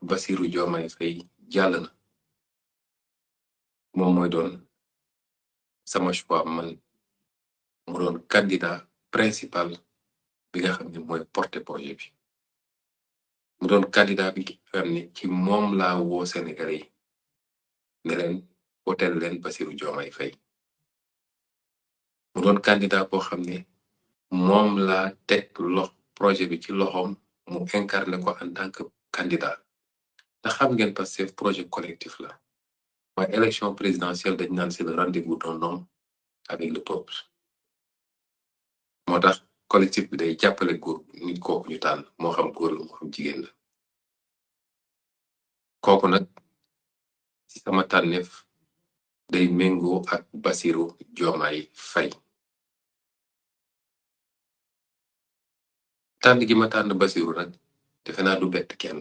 Bassirou Diomaye Faye jàll na moom mooy doon sama choix man mu doon candidat principal bi nga xam ne mooy porter projet bi mu doon candidat bi nga xam ne ci moom laa woo Sénégalais yi ne leen woteel leen Bassirou Diomaye Faye mu doon candidat boo xam ne moom laa teg projet bi ci loxoom mu incarné ko en tant que candidat ndax xam ngeen Pastef projet collectif la waaye élection présidentielle dañ naan c'est le rendez-vous d'un homme avec le peuple moo tax collectif bi day jàppale góor nit kooku ñu tànn moo xam góor la moo xam jigéen la kooku nag ci sama tànneef day méngoo ak Bassirou Diomaye Faye tànn gi ma tànn Bassirou nag defe naa du bett kenn